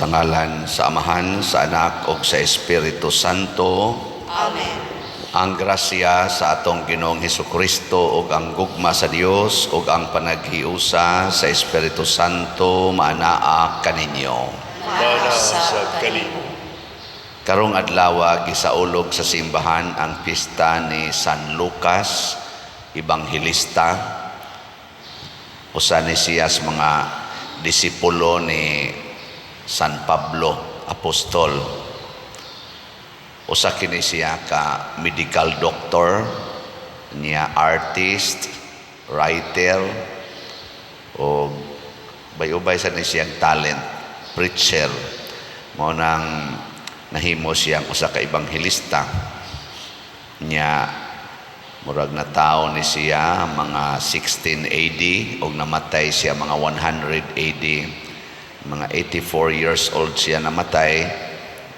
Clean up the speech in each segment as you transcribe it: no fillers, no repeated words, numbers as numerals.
Sa ngalan sa Amahan, sa Anak ug sa Espiritu Santo. Amen. Ang grasya sa atong Ginoong Hesukristo ug ang gugma sa Dios ug ang panaghiusa sa Espiritu Santo maanaa kaninyo. Maanaa sab kanimo. Karong adlaw, gisaulog sa simbahan ang pista ni San Lucas, Ebanghelista. Usa ni siya sa mga disipulo ni San Pablo, apostol. Usa kini siya ka medical doctor, niya artist, writer, o bay-ubay sa ni siyang talent, preacher. Mao nang nahimo siyang usa ka ebanghelista. Nya murag na tao ni siya mga 16 AD ug namatay siya mga 100 AD. Mga 84 years old siya namatay.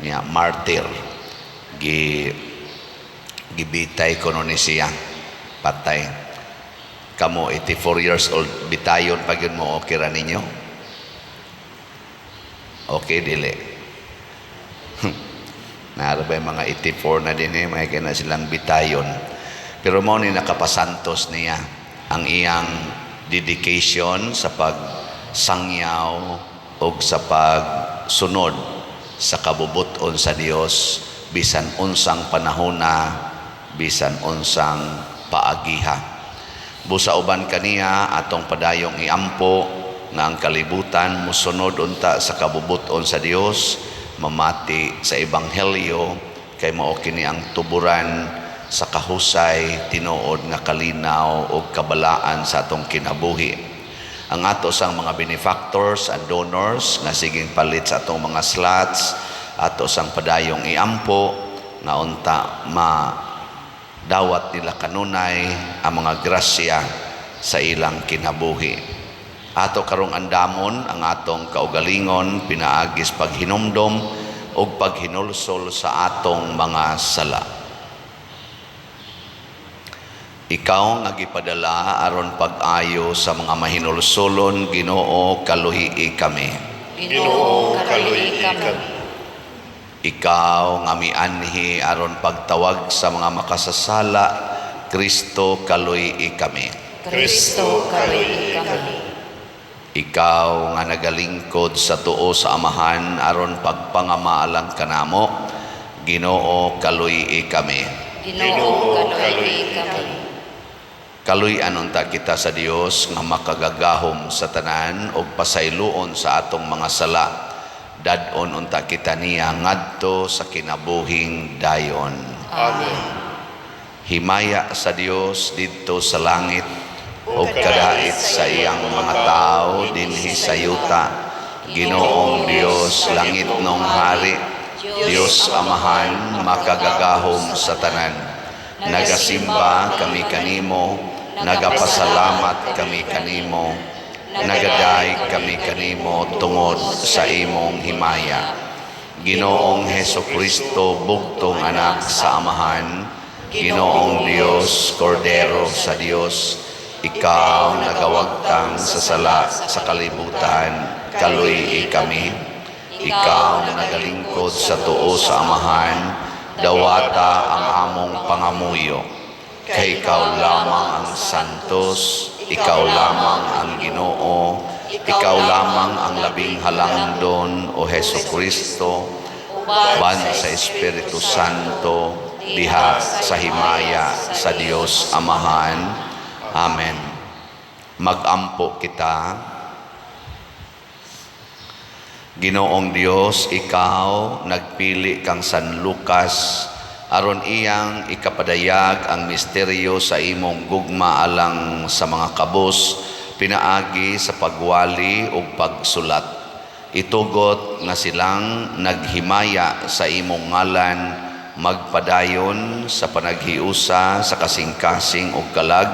Nya martyr. Gibitay kuno ni siya. Patay. Kamo, 84 years old, bitayon pa gyud mo, okay ra ninyo? Okay, dili? Naa ra ba yung mga 84 na din eh, may na silang bitayon. Pero mao ni nakapasantos niya ang iyang dedication sa pagsangyaw o sa pagsunod sa kabubuton sa Dios bisan unsang panahona, bisan unsang paagiha. Busa uban kaniya, atong padayong iampo nga ang kalibutan musunod unta sa kabubuton sa Dios, mamati sa ebanghelyo, kay mao kini ang tuburan sa kahusay, tinuod nga kalinaw ug kabalaan sa atong kinabuhi. Ang ato sang mga benefactors and donors nga siging palit sa atong mga slots, ato sang padayong iampo nga unta ma dawat nila kanunay ang mga grasya sa ilang kinabuhi. Ato karong andamon ang atong kaugalingon pinaagis paghinumdom ug paghinulsol sa atong mga sala. Ikaw nga gipadala aron pag-ayo sa mga mahinulsolon, Ginoo, kaluhii kami. Ginoo, kaluhii kami. Ikaw nga mianhi aron pagtawag sa mga makasasala, Kristo, kaluhii kami. Kristo, kaluhii kami. Ikaw nga nagalingkod sa tuo sa Amahan aron pagpangamaalang kanamo, Ginoo, kaluhii kami. Ginoo, kaluhii kami. Kaluy-an unta kita sa Dios nga makagagahom sa tanan ug pasayloon sa atong mga sala. Dad-on unta kita niya ngadto sa kinabuhing dayon. Amen. Himaya sa Dios didto sa langit ug kadait sa iyang mga tao dinhi sa yuta. Ginoong Dios, langitnong hari, Dios Amahan, makagagahom sa tanan. Nagasimba kami kanimo, nagapasalamat kami kanimo, nagadayeg kami kanimo tungod sa imong himaya. Ginoong Heso Kristo, bugtong anak sa Amahan, Ginoong Dios, Kordero sa Dios, ikaw nagawagtang sa sala sa kalibutan, kaluy kami. Ikaw nagalingkod sa tuo sa Amahan, dawata ang among pangamuyo. Kay ikaw lamang ang santos, ikaw lamang ang Ginoo, ikaw lamang ang labing halangdon, o Heso Kristo, uban sa Espiritu Santo, diha sa himaya sa Dios Amahan. Amen. Magampo kita. Ginoong Dios, ikaw nagpili kang San Lucas aron iyang ikapadayag ang misteryo sa imong gugma alang sa mga kabos pinaagi sa pagwali ug pagsulat. Itugot nga silang naghimaya sa imong ngalan magpadayon sa panaghiusa sa kasing-kasing ug kalag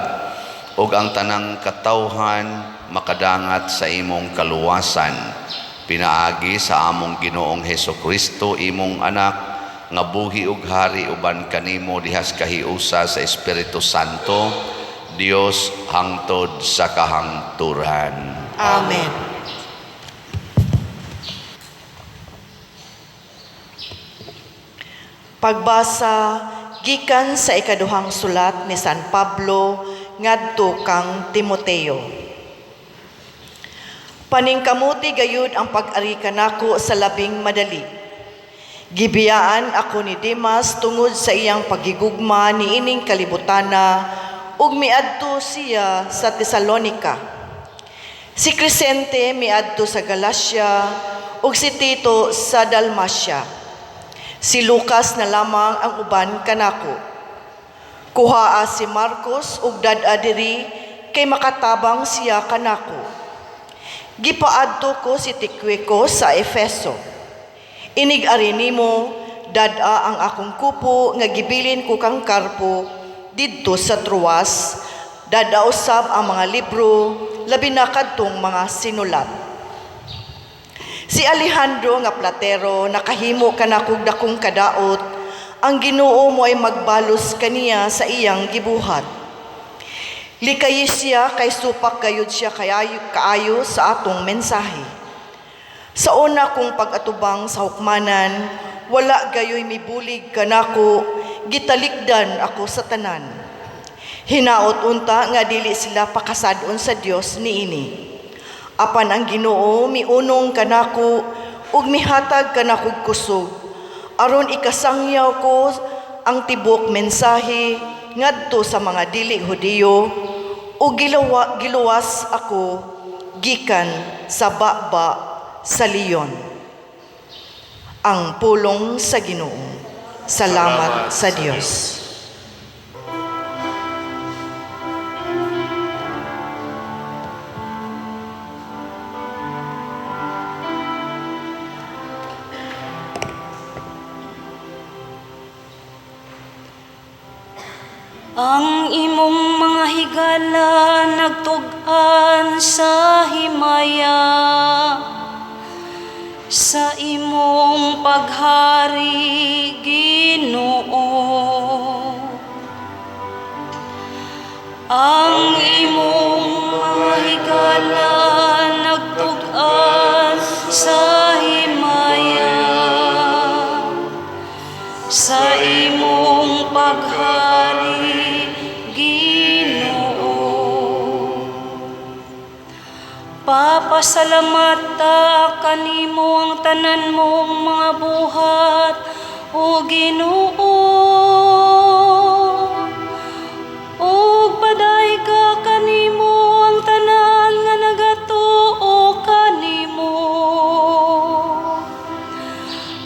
ug ang tanang katawhan makadangat sa imong kaluwasan pinaagi sa among Ginoong Heso Kristo, imong anak, nga buhi ug hari uban kanimo dihas kahiusa sa Espiritu Santo, Dios, hangtod sa kahangturan. Amen. Pagbasa gikan sa ikaduhang sulat ni San Pablo ngadto kang Timoteo. Paningkamuti gayud ang pag-ari kanako sa labing madali. Gibiyaan ako ni Demas tungod sa iyang paghigugma niining kalibutana ug miadto siya sa Tesalonica. Si Crescente miadto sa Galacia ug si Tito sa Dalmacia. Si Lucas na lamang ang uban kanako. Kuhaa si Marcos ug dad-a diri kay makatabang siya kanako. Gipaadto ko si Tikiko sa Efeso. Inig-ari nimo, dad-a ang akong kupo nga gibilin ko kang Carpo didto sa Troas. Dad-a usab ang mga libro, labi na kadtong mga sinulat. Si Alejandro nga platero nakahimo kanakog dakong kadaot. Ang Ginoo maoy magbalos kaniya sa iyang gibuhat. Likayi siya kay supak gayud siya kaayo sa atong mensahe. Sa una kong pag-atubang sa hukmanan, wala gayoy mibulig kanako, gitalikdan ako sa tanan. Hinaot unta nga dili sila pakasad-on sa Dios niini. Apan ang Ginoo miunong kanako ug mihatag kanakog kusog aron ikasangyaw ko ang tibok mensahe ngadto sa mga dili Hudiyo ug giluwas ako gikan sa baba sa leon. Ang pulong sa Ginoo. Salamat sa Dios. Ang imong mga higala nagtug-an sa himaya, sa imong paghari, Ginoo. Ang imong mga higala nagtug-an sa himaya, sa imong paghari, Ginoo. Papasalamata kanimo ang tanan mong mga buhat, o Ginoo. Ug padayga kanimo ang tanan nga nagatuo kanimo.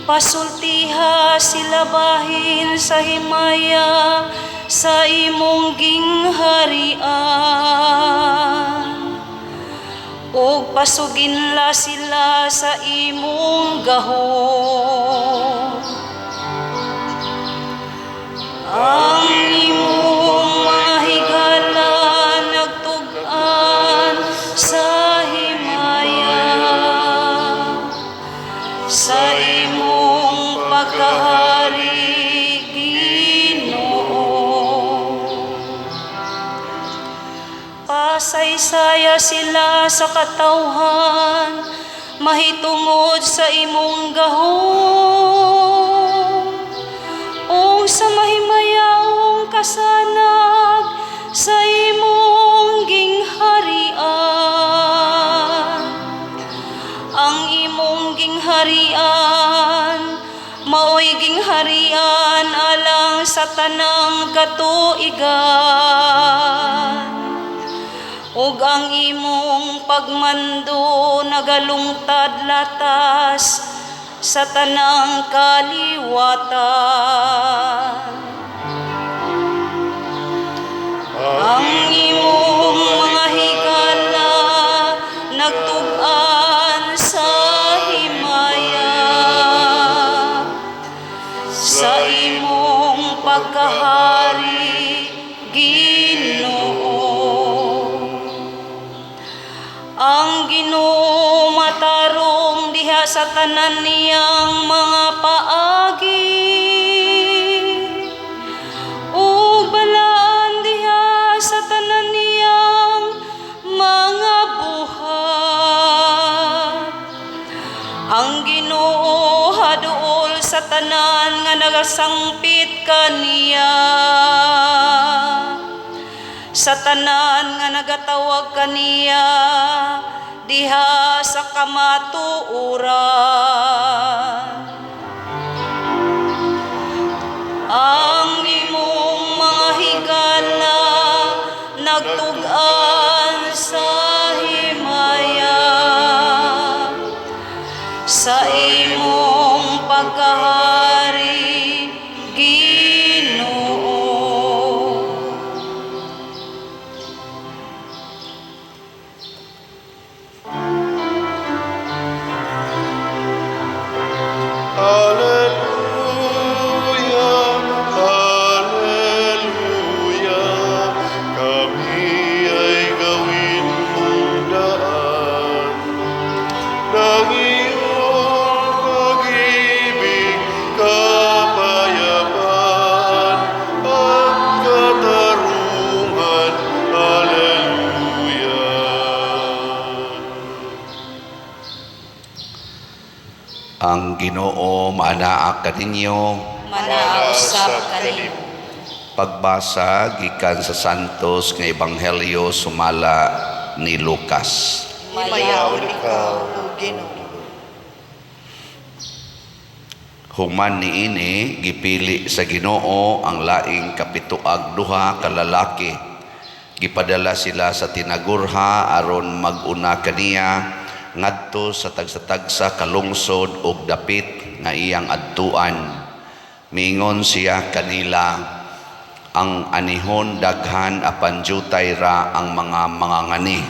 Pasultiha sila bahin sa himaya sa imong gingharian. Ug pasuginla sila sa imong gahom. Ang imong mga higala nagtug-an sa himaya, sa imong pagkahari, Ginoo. Pasaysaya sila sa katawhan mahitungod sa imong gahom, ug sa mahimayaong kasanag sa imong gingharian. Ang imong gingharian maoy gingharian alang sa tanang katuigan, ug ang imong pagmando nagalungtad latas sa tanang kaliwatan. Ang imong mga higala nagtug-an sa himaya, sa imong pagkahari, Ginoo. Ang Ginoo matarong diha sa tanan niyang mga paagi, ug balaan diha sa tanan niyang mga buhat. Ang Ginoo haduol sa tanan nga nga nagasangpit kaniya, sa tanan nga nagatawag kaniya diha sa kamatuoran. Ang imong mga higala nagtug-an sa himaya, sa imong pagkahari, Ginoo. Alleluia, Alleluia, kami ay gawin mong daan ng iyong pag-ibig, kapayapaan, at katarungan. Alleluia. Ang Ginoo maanaa kaninyo. Manaa usab kanimo. Pagbasa gikan sa Santos nga Ebanghelyo sumala ni Lucas. Himayaon ikaw, O Ginoo. Human niini, gipili sa Ginoo ang laing 72 ka lalaki. Gipadala sila sa tinagurha aron mag-una kaniya ngadto sa tagsa-tagsa kalungsod ug dapit nga iyang adtuan. Miingon siya kanila, ang anihon daghan apan jutay ra ang mga mangangani.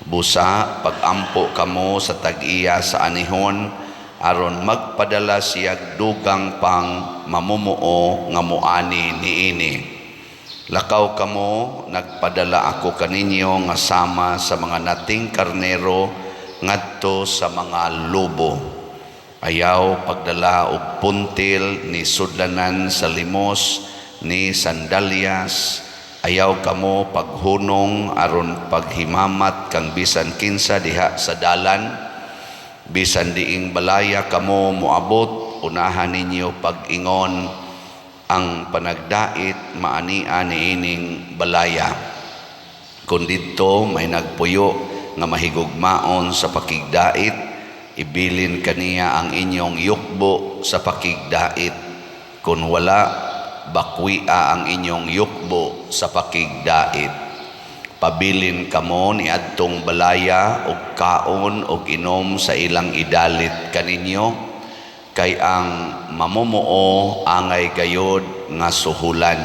Busa pagampo kamo sa tag-iya sa anihon aron magpadala siya dugang pang mamumuo nga muani niini. Lakaw kamo, nagpadala ako kaninyo nga sama sa mga nating karnero ngadto sa mga lobo. Ayaw pagdala og puntil ni sudlanan sa limos ni sandalyas. Ayaw kamo paghunong aron paghimamat kang bisan kinsa diha sa dalan. Bisan diing balaya kamo moabot, unahan ninyo pag-ingon ang panagdait maania niining balaya. Kung didto may nagpuyo nga mahigugmaon sa pakigdait, ibilin kaniya ang inyong yukbo sa pakigdait. Kung wala, bakwia ang inyong yukbo sa pakigdait. Pabilin kamo ni adtong balaya og kaon og inom sa ilang idalit kaninyo, kay ang mamumuo angay gayod nga suhulan.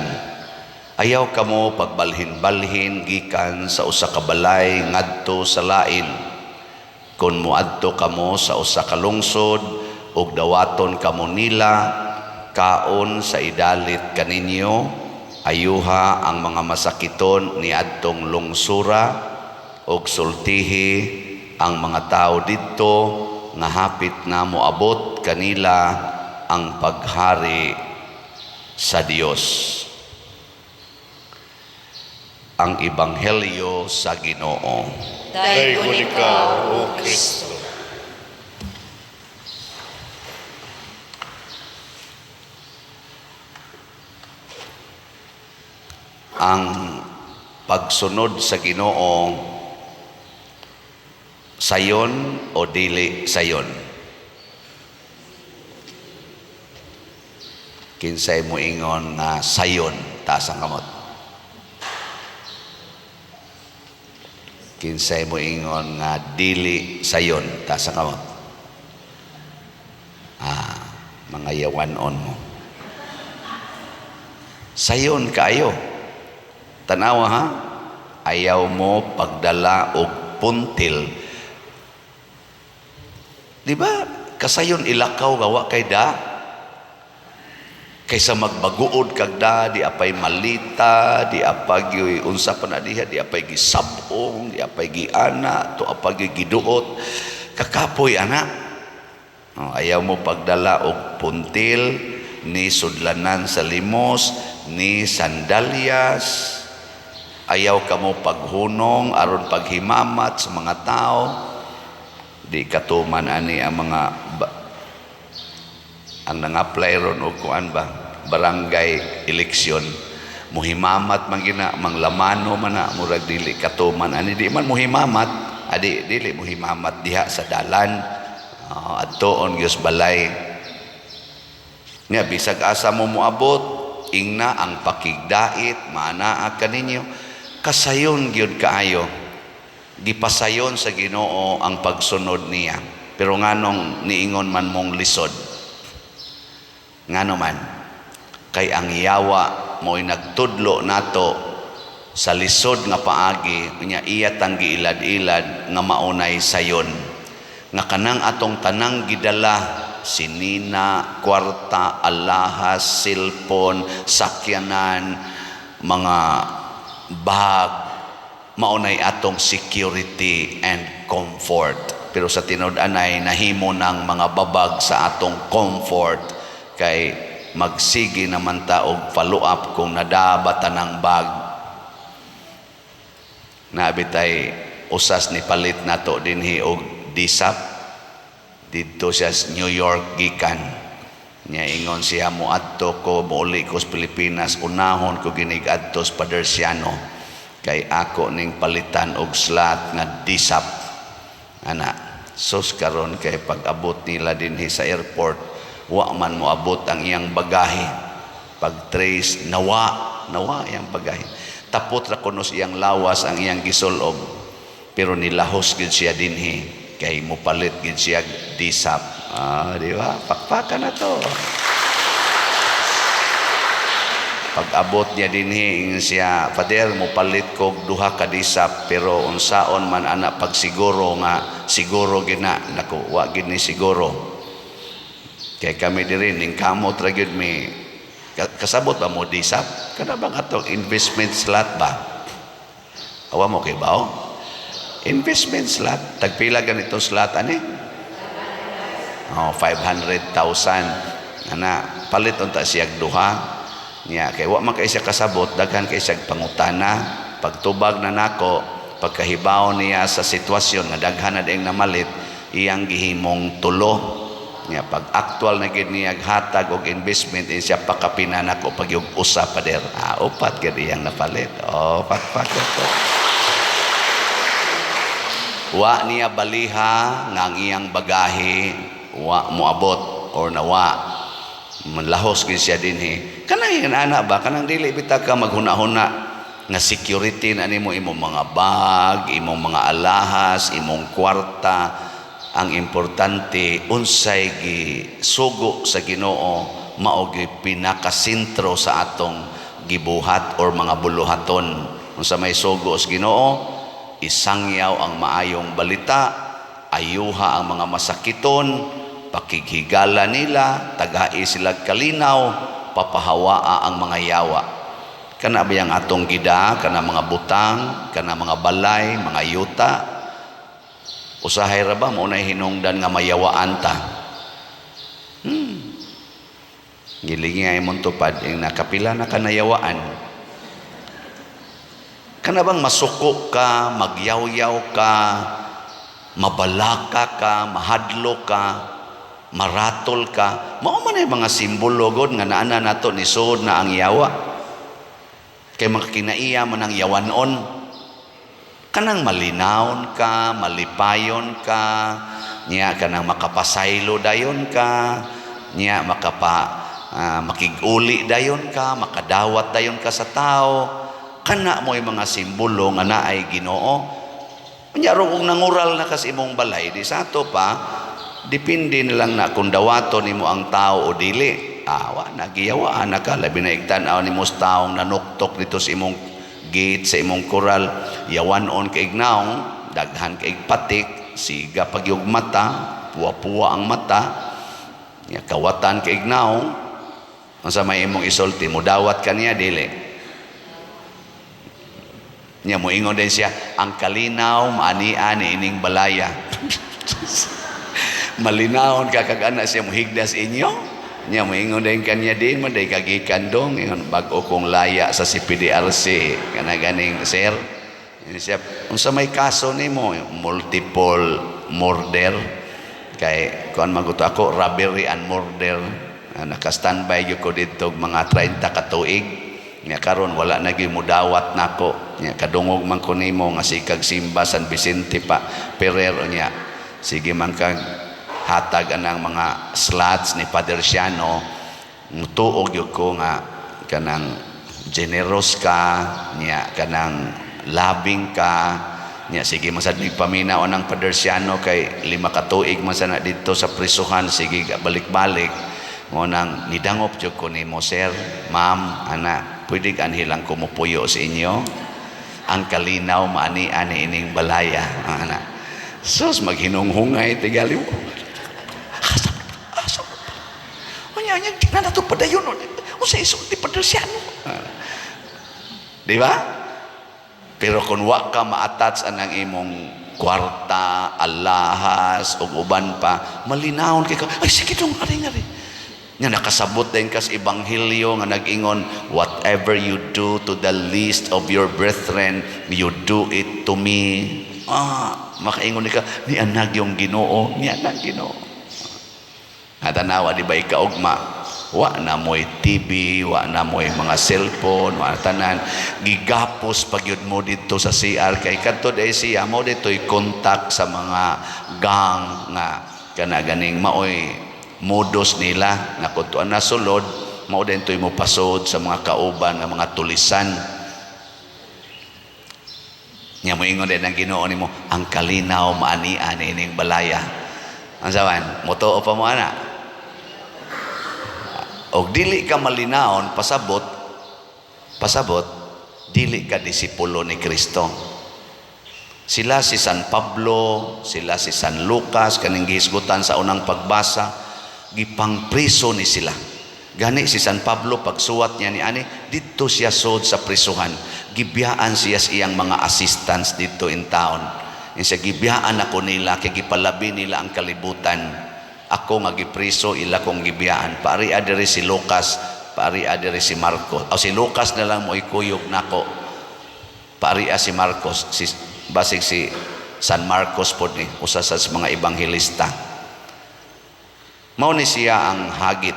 Ayaw kamo pagbalhin-balhin gikan sa usa ka balay ngadto sa lain. Kun moadto kamo sa usa ka lungsod ug dawaton kamo nila, kaon sa idalit kaninyo, ayuha ang mga masakiton niadtong lungsura ug sultihi ang mga tawo didto nga hapit na moabot kanila ang paghari sa Dios. Ang Ebanghelyo sa Ginoo. Daygon ikaw, O Kristo. Ang pagsunod sa Ginoo, sayon o dili sayon? Kinsay mo ingon nga sayon, taas ang kamot. Kinsay mo ingon nga dili sayon, taas ang kamot. Mga yawanon mo. Sayon kaayo. Tanawa ha, ayaw mo pagdala og puntil. Di ba? Kasayon ilakaw gawa kay da. Kaysa magbaguod kag da, di apay malita, di apay gyoy unsa pa na diha, di apay gisabong, di apay giana, to apay gyoy giduot. Kakapoy ana. Oh, ayaw mo pagdala og puntil, ni sudlanan sa limos, ni sandalyas. Ayaw ka mo paghunong aron paghimamat sa mga tao. Di katuman ani ang mga Ang nang-apply ron og kuan ba, barangay election, muhimamat man gina, manglamano man na, murag dili katuman ani. Di man muhimamat adi, dili muhimamat diha sa dalan, adtoon gyud balay nga bisag asa mo moabot, ingna ang pakigdait maanaa kaninyo. Kasayon gyud kaayo, gipasayon sa Ginoo ang pagsunod niya. Pero nganong niingon man mong lisod? Ngano man? Kay ang yawa mo'y nagtudlo nato sa lisod nga paagi nya, iya tang giilad-ilad nga maunay sayon nga kanang atong tanang gidala, sinina, kwarta, alahas, cellphone, sakyanan, mga bag, maunay atong security and comfort. Pero sa tinud-anay, nahimo ng mga babag sa atong comfort, kay magsige naman ta og follow up kung nadaba tanang bag. Nabitay usas ni palit nato dinhi og disap didto siya sa New York gikan niya. Ingon siya, "Moadto ko, mouli ko sa Pilipinas, unahon ko ginig adto sa Paderciano kay ako ning palitan og slot nga disap." Ana, sus, karon kay pag-abot nila dinhi sa airport, wa man moabot ang iyang bagahe. Pag trace, nawa nawa iyang bagahe. Tapot ra kuno sa iyang lawas ang iyang gisulob, pero nilahos gid siya dinhi kay mopalit gid siya disap. Ah, di ba? Pakpakan na to. Pag abot niya dinhi, ingon siya, "Father, mopalit kog duha ka disap, pero unsaon man ana pagsiguro nga siguro gina?" Naku, wa gid ni siguro. Kay kami diri ning kamot ra gyud mi. Kasabot ba mo disap? Kana bang atong investment slot ba? Awa mo kay bao? Investment slot. Tagpila ganito slot ani? Oh, 500,000. Ana, palit unta siya duha. Niya, kay wa man kay siya kasabot, daghan kay siya pangutana. Pagtubag na nako, pagkahibaw niya sa sitwasyon nga daghan na ding namalit, iyang gihimong tulo. Niya, pag actual na gid niya hatag og investment, in siya pakapina nako pagyug usa, pader. Ah, upat gid iyang napalit. Oh, pakpak to. Wa niya baliha nga ang iyang bagahe wa moabot or nawa. Manlahos gid siya dinhi. Kanang ana ba, kanang dili bitaw ka maghuna-huna nga security na nimo imong mga bag, imong mga alahas, imong kwarta. Ang importante, unsay gisugo sa Ginoo, mao gyud pinakasentro sa atong gibuhat or mga buluhaton. Unsa may sugo sa Ginoo? Isangyaw ang maayong balita, ayuha ang mga masakiton, pakighigala nila, tagai sila kalinaw, papahawaa ang mga yawa. Kana ba yang atong gida, kana mga butang, kana mga balay, mga yuta? Usahay ra ba mo na hinungdan nga mayawaan ta? Gilingi ay mong tupad, yung nakapila na ka nayawaan. Kana bang masuko ka, magyawyaw ka, mabalaka ka, mahadlo ka, maratol ka, mao man ay mga simbolo god nga naana nato ni suod na ang yawa. Kay mga kinaiya man ang yawanon. Kanang malinawon ka, malipayon ka, niya kanang makapasaylo dayon ka, niya makapa makiguli dayon ka, makadawat dayon ka sa tao. Kana mo mga simbolo nga naay Ginoo. Unya ro kung nangural na kas imong balay, di sa ato pa, depende na lang na kung dawaton nimo ang tao o dili. Ah, wa na giyawaan na ka, labi na igtan-aw nimo sa taong nanuktok dito sa imong gate, sa imong koral, yawanon kay ignaong, daghan kay patik, siga pagyug mata, puwa-puwa ang mata, ya kawatan kay ignaong. Unsa may imong isulti? Mo dawat kaniya, dili? Niya moingon din siya, "Ang kalinaw maania ni ining balaya." Malinawon ka kag ana siya mohigdas inyo. Niya moingon din kanya, "Din man day kagikan dong, ingon bag-o kong laya sa CPDRC." Kana ganing sir. Ingon siya, "Unsa may kaso nimo?" "Multiple murder." Kay kuan maguto ako, robbery and murder. Naka-standby gyud ko didto mga 30 ka tuig. Nya karon wala na gyud mudawat nako. Nya kadungog man ko nimo nga sikag simba San Vicente pa Ferrer, nya sige man kag hatag anang mga slots ni Father Siano. Mutuo gyud ko nga kanang generous ka nya, kanang labing ka nya. Sige man sad paminaw anang Father Siano kay 5 ka tuig man sana didto sa prisuhan, sige balik-balik mo nang nidangop jud ko nimo, sir, ma'am, ana, pwede anhi lang ko mupuyo sa inyo. Ang kalinaw maani ani ining balaya, ana. Sus, maghinunghungay tigali. Asa asa. Unya nya na nato padayon. Unsa isulti Padre Siano? Di ba? Pero kung wa ka ma-attach anang imong kwarta, alahas, ug uban pa, malinawon kay ka. Ay, sige dong, ari nga rin. Nga nakasabot din kas ebanghelyo nga nag-ingon, "Whatever you do to the least of your brethren, you do it to me." Ah, makaingon ni ka, ni anag yung Ginoo, ni anag Ginoo. Hatanawa, di ba ikaugma? Wa na mo'y TV, wa na mo'y mga cellphone, wa na tanan. Gigapos pagyud mo dito sa CR kay kadto dai siya mo dito'y contact sa mga gang nga kana ganing maoy modus nila nga kun tuan na sulod mao din to'y mo pasod sa mga kauban nga mga tulisan. Nya moingon din ang Ginoo nimo, ang kalinaw maanian ining balaya. Ang sawan, motuo pa mo ana? Og dili ka malinawon, pasabot, pasabot, dili ka disipulo ni Kristo. Sila si San Pablo, sila si San Lucas, kaning gihisgutan sa unang pagbasa, gipangpriso ni sila. Gani si San Pablo, pagsuwat niya ni ani, didto siya sod sa prisuhan. Gibiyaan siya sa iyang mga assistants didto in town. Insa, "Gibiyaan ako nila kay gipalabi nila ang kalibutan. Ako nga gipriso, ila kong gibiyaan. Paari diri si Lucas, paari diri si Marcos. O si Lucas na lang mo ikuyog nako. Paari si Marcos," si basig si San Marcos pod ni usa sa mga ebanghelista. Mao ni siya ang hagit.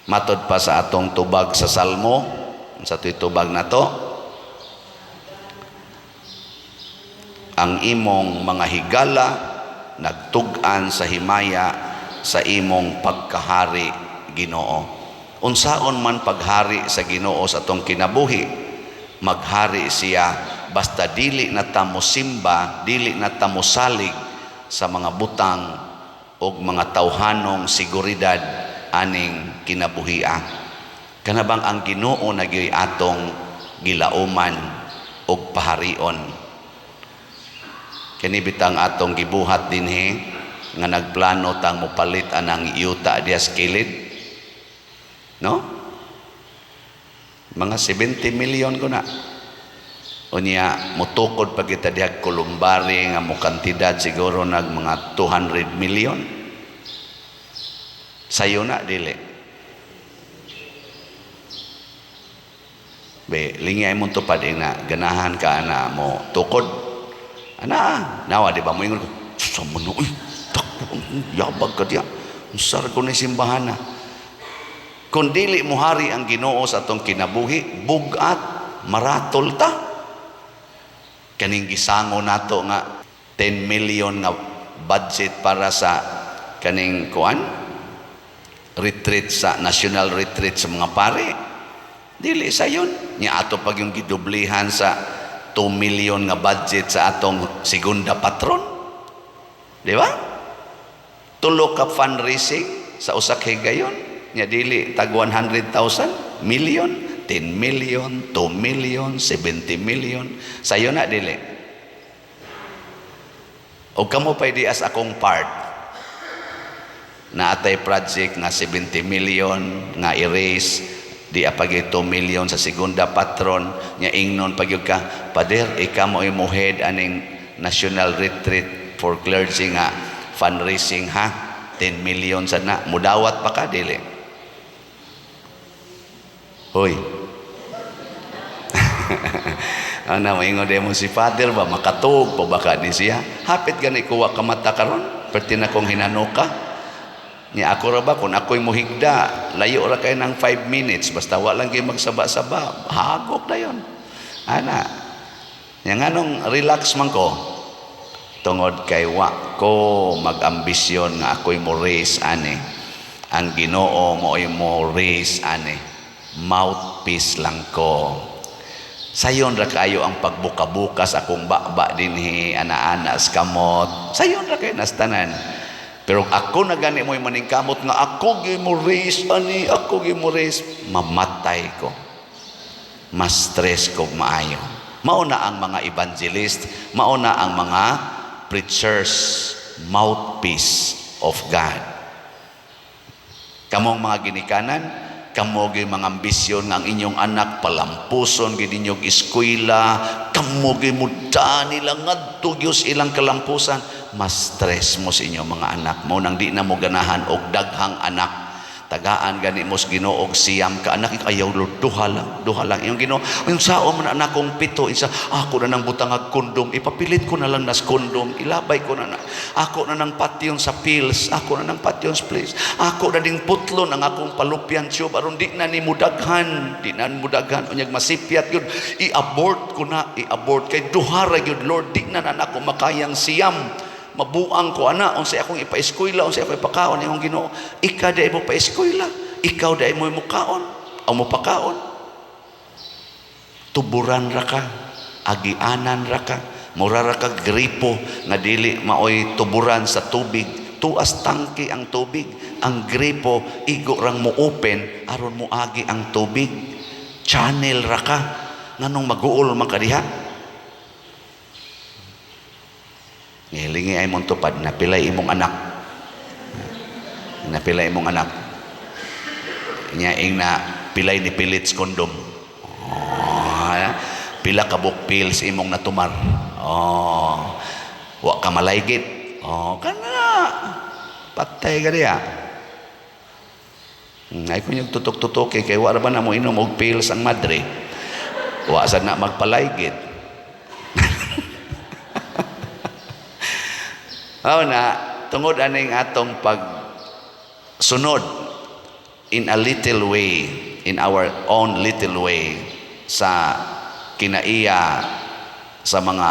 Matod pa sa atong tubag sa Salmo, sa to'y tubag na to, ang imong mga higala nagtug-an sa himaya sa imong pagkahari, Ginoo. Unsaon man paghari sa Ginoo sa atong kinabuhi, maghari siya basta dili na ta mosimba, dili na ta mosalig sa mga butang og mga tawhanong seguridad aning kinabuhia. Kanabang ang Ginoo na gyoy atong gilauman og paharion. Kini bitang atong gibuhat dinhi nga nagplano tang mopalit anang yuta diha sa kilid. No? Mga 70 million ko na. Unya motukod pa kita diha kolumbari nga mo kantidad siguro nag mga 200 million. Sayo na dili. Be, lingay mo tupad ina, ganahan ka ana mo tukod. Ana, nawa di ba mo ingon ko, sa muno, uy, takbo, yabag ka diya. Unsar ko ni simbahan na. Kung dili mo hari ang Ginoo sa atong kinabuhi, bugat, maratol ta. Kaning gisango nato nga 10 million nga budget para sa kaning kuan retreat sa national retreat sa mga pare. Dili sayon. Nya ato pag yung gidublihan sa 2 million nga budget sa atong segunda patron. Di ba? Tulo ka fundraising sa usa ka higayon. Nya dili tag 100,000 million, 10 million, 2 million, 70 million. Sayo na dili. O kamo pa'y di as akong part. Naatay project nga 70 million nga i-raise, di apag 2 million sa segunda patron. Nya ingnon pag ka, "Pader, ikaw mo imo head aning national retreat for clergy nga fundraising ha, 10 million sana." Mudawat pa ka dili? Hoy. Ana, moingon mo si Father ba makatuog pa baka ni siya? Hapit gani kuwa ka mata karon, perti na kong hinanuka. Nya ako ra ba kung ako'y muhigda, layo ra kay ng 5 minutes basta wa lang gyud magsaba-saba, hagok na yon. Ana. Nya nganong relax man ko? Tungod kay wa ko mag-ambisyon nga ako'y mo race ani. Ang Ginoo mo'y mo race ani. Mouthpiece lang ko. Sayon ra kayo ang pagbuka-bukas akong baba dinhi, ana-ana sa kamot. Sayon ra kayo nastanan. Pero ako na gani mo'y maningkamot nga ako gyud mo race ani, ako gyud mo race, mamatay ko. Mas stress ko maayo. Mao na ang mga evangelist, mao na ang mga preachers, mouthpiece of God. Kamong mga ginikanan, kamo gyud mga ambisyon nga ang inyong anak palampuson gyud ninyong eskwela, kamo gyud muda nila ngadto gyud sa ilang kalampusan, mas stress mo sa inyong mga anak mo nang di na mo ganahan og daghang anak. Tagaan gani mo sa Ginoo og 9 ka anak, ayaw Lord, duha lang, duha lang. Yung Ginoo, yung sao man anak kong 7, isa ako na nang butangag kondom, ipapilit ko na lang nas kondom, ilabay ko na na. Ako na nang patyon sa pills, ako na nang patyon sa pills. Ako na ding putlon ang akong fallopian tube aron di na ni mudaghan, di na ni mudaghan unyag masipyat gyud. I-abort ko na, i-abort kay duha ra gyud Lord, di na na nako makayang 9. Mabuang ko ana, unsay akong ipa-eskwela, unsay akong ipakaon imong Ginoo. Ikaw di mo pa-eskwela, ikaw di mo mukaon, ang mo pakaon. Tuburan ra ka, agianan ra ka, mura ra ka gripo nga dili maoy tuburan sa tubig. Tuas tangki ang tubig, ang gripo igo rang mo open aron moagi ang tubig. Channel ra ka nganong maguol man ka diha. Ngilingi ay mong tupad, napilay imong anak. Napilay imong anak. Nya ing na pilay ni pilits kondom. Oh, pila ka book pills imong natumar. Oh, wa ka malaygit. Oh, kana. Patay ka diha. Ay kun yung tutok-tutok kay wa ra ba na mo inom og pills ang madre. Wa sad na magpalaygit. Mao na, tungod aning atong pagsunod in a little way, in our own little way, sa kinaiya sa mga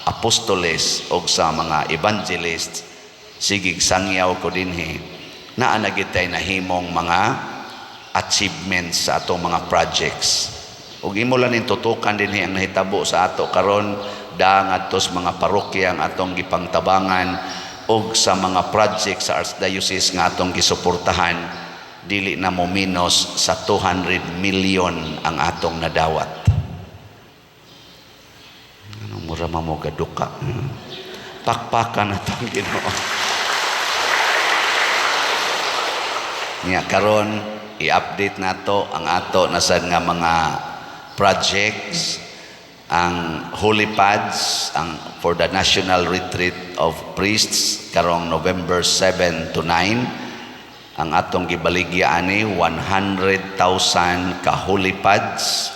apostoles o sa mga evangelists, sigig sangyaw ko dinhi, naa na gid tay nahimong mga achievements sa atong mga projects. Ug imo lang ning tutukan dinhi ang nahitabo sa ato karon, da ngadto sa mga parokya ang atong gipangtabangan og sa mga project sa Archdiocese nga atong gisuportahan, dili na mo minus sa 200 million ang atong nadawat. Anong mura mo gaduka? Pakpakan atong Ginoo. Nya karon i-update nato ang ato nasad nga mga projects, ang Holy Pads, ang for the National Retreat of Priests karong November 7 to 9. Ang atong gibaligya ani 100,000 ka Holy Pads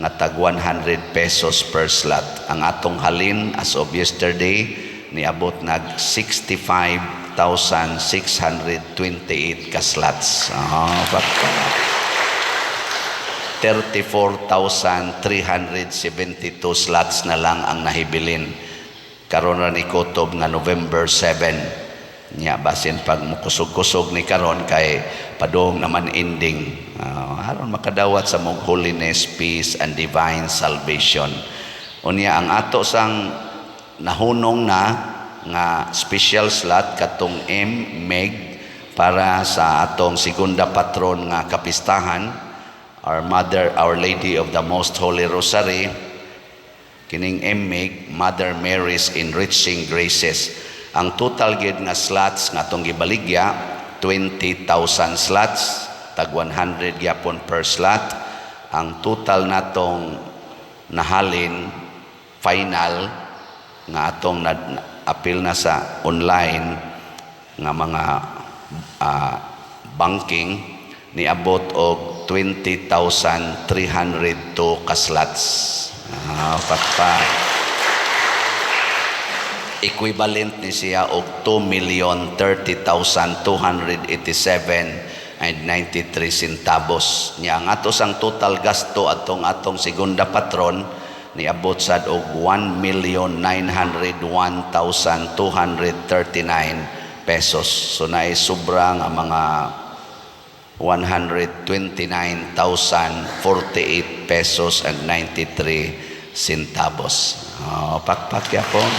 nga tag 100 pesos per slot. Ang atong halin as of yesterday niabot nag 65,628 ka slots. Oh, 34,372 slots na lang ang nahibilin. Karon ra ni kutob nga November 7. Nya basin pag mukusog-kusog ni karon kay padung naman ending. Aron makadawat sa mong holiness, peace and divine salvation. Unya ang ato sang nahunong na nga special slot katong M Meg para sa atong segunda patron nga kapistahan, Our Mother, Our Lady of the Most Holy Rosary, kining MMEG, Mother Mary's Enriching Graces. Ang total gid nga slots nga atong gibaligya, 20,000 slots, tag 100 gyapon per slot. Ang total natong nahalin final nga atong appeal na sa online nga mga banking niabot og 20,302 ka slots. Patpat. Equivalent ni siya og 2,030,287 and 93 centavos. Nya ang ato sang total gasto atong atong segunda patron niabot sad og 1,901,239 pesos. So naay sobra nga mga 129,048 pesos and 93 centavos. Oh, pakpak yapon.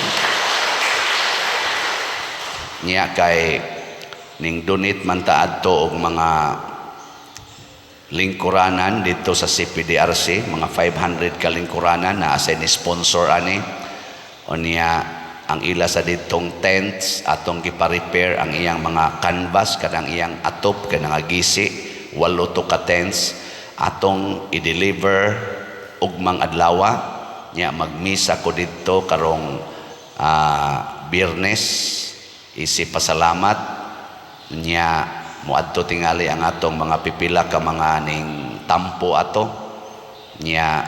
Niya kay ning donate man ta adto og mga lingkuranan dito sa CPDRC, mga 500 ka lingkuranan na asa ni sponsor ani. O niya ang ila sa ditong tents atong gipa-repair ang iyang mga canvas, kanang iyang atop, kanang gisi, walo to ka tents atong i-deliver ugmang adlawa. Nya magmisa ko didto karong Biyernes isi pasalamat. Nya moadto tingali ang atong mga pipila ka mga ning tampo ato. Nya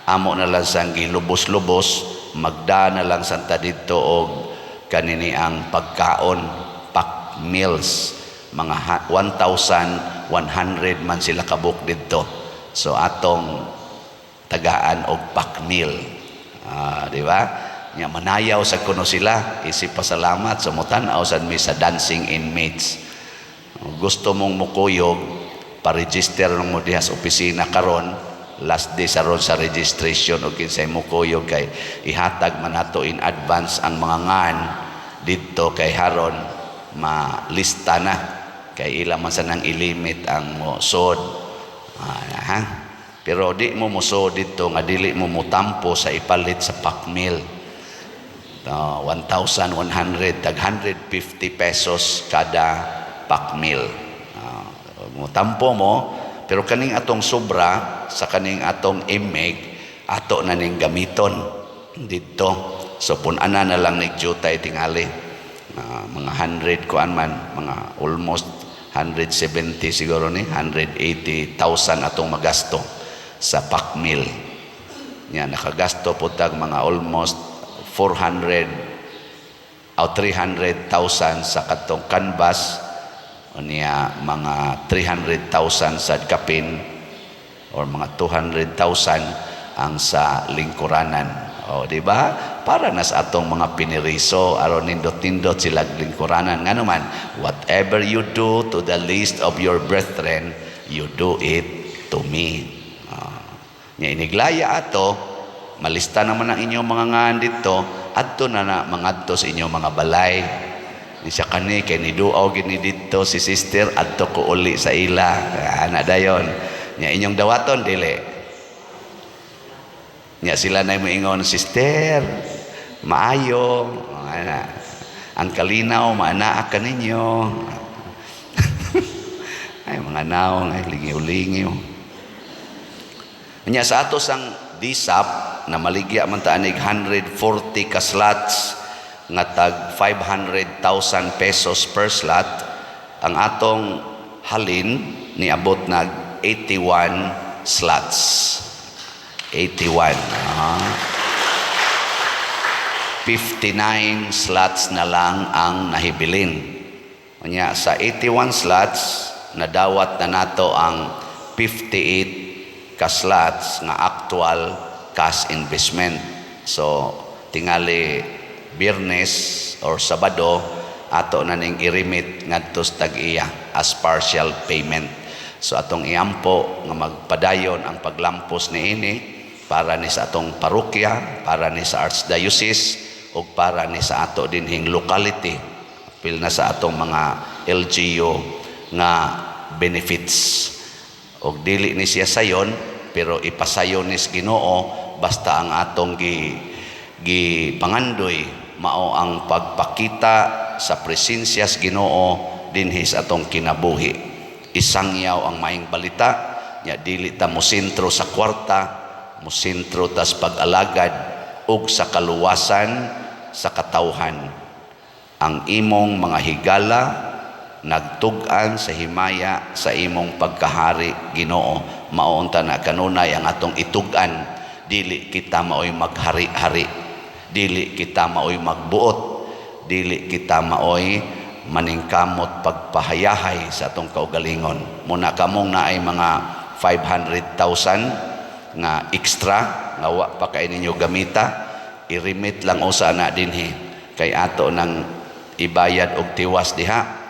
amo na lang sang gilubos-lubos, magda na lang santa didto og kanini ang pagkaon, pack meals, mga 1,100 man sila kabuk didto. So atong tagaan og pack meal. Ah, di ba? Nya manayaw sa kuno sila isip pasalamat sa mutan-aw sad mi sa dancing inmates. Gusto mong mukuyog, pa-register mo diha sa opisina karon, last day sa ron sa registration og kinsay mukuyog, kay ihatag man nato in advance ang mga ngan didto kay haron malista na, kay ila man sa nang ilimit ang mosod. Ah, ha? Pero di mo mosod didto nga dili mo motampo sa ipalit sa pack meal. 1,100, tag 150 pesos kada pack meal. Motampo mo, pero kaning atong sobra sa kaning atong imig ato na ning gamiton didto. So pun-ana na lang ni jutay tingali. Mga 100 kuan man, mga almost 170 siguro ni, 180,000 atong magasto sa pack meal. Nya nakagasto po tag mga almost 400 o 300,000 sa katong canvas, unya mga 300,000 sa kapin or mga 200,000 ang sa lingkuranan. O, di ba? Para na sa atong mga piniriso aron nindot-nindot sila lingkuranan. Ngano man, whatever you do to the least of your brethren, you do it to me. Nya iniglaya ato, malista naman ang inyong mga ngan dito, adto na na mangadto sa inyong mga balay. Ni siya kani kay niduaw gini didto si sister, adto ko uli sa ila. Ana dayon. Nya inyong dawaton dili. Nya sila na moingon, "Sister, maayo." Ana. Ang kalinaw maanaa ka ninyo. Ay, mga naong ay lingiw-lingiw. Nya sa ato sang DSAP na maligya man ta anig 140 ka slots nga tag 500,000 pesos per slot, ang atong halin niabot nag 81 slots. 81. 59 slots na lang ang nahibilin. Unya sa 81 slots, nadawat na nato ang 58 ka slots nga actual cash investment. So tingali Biyernes or Sabado ato na ning i-remit ngadto sa tag-iya as partial payment. So atong iampo nga magpadayon ang paglampos niini para ni sa atong parokya, para ni sa archdiocese ug para ni sa ato dinhing locality, apil na sa atong mga LGU nga benefits. Og dili ni siya sayon, pero ipasayon ni Ginoo basta ang atong gi gipangandoy mao ang pagpakita sa presensya sa Ginoo dinhi sa atong kinabuhi. Isangyaw ang maayong balita nya dili ta mosentro sa kwarta, mosentro tas pag-alagad ug sa kaluwasan sa katawhan. Ang imong mga higala nagtug-an sa himaya sa imong pagkahari, Ginoo. Mao unta na kanunay ang atong itug-an. Dili kita maoy maghari-hari, dili kita maoy magbuot. Dili kita maoy maningkamot pagpahayahay sa atong kaugalingon. Muna kamong naay mga 500,000 nga extra nga wa pa kay ninyo gamita, i-remit lang usa na dinhi kay ato nang ibayad og tiwas diha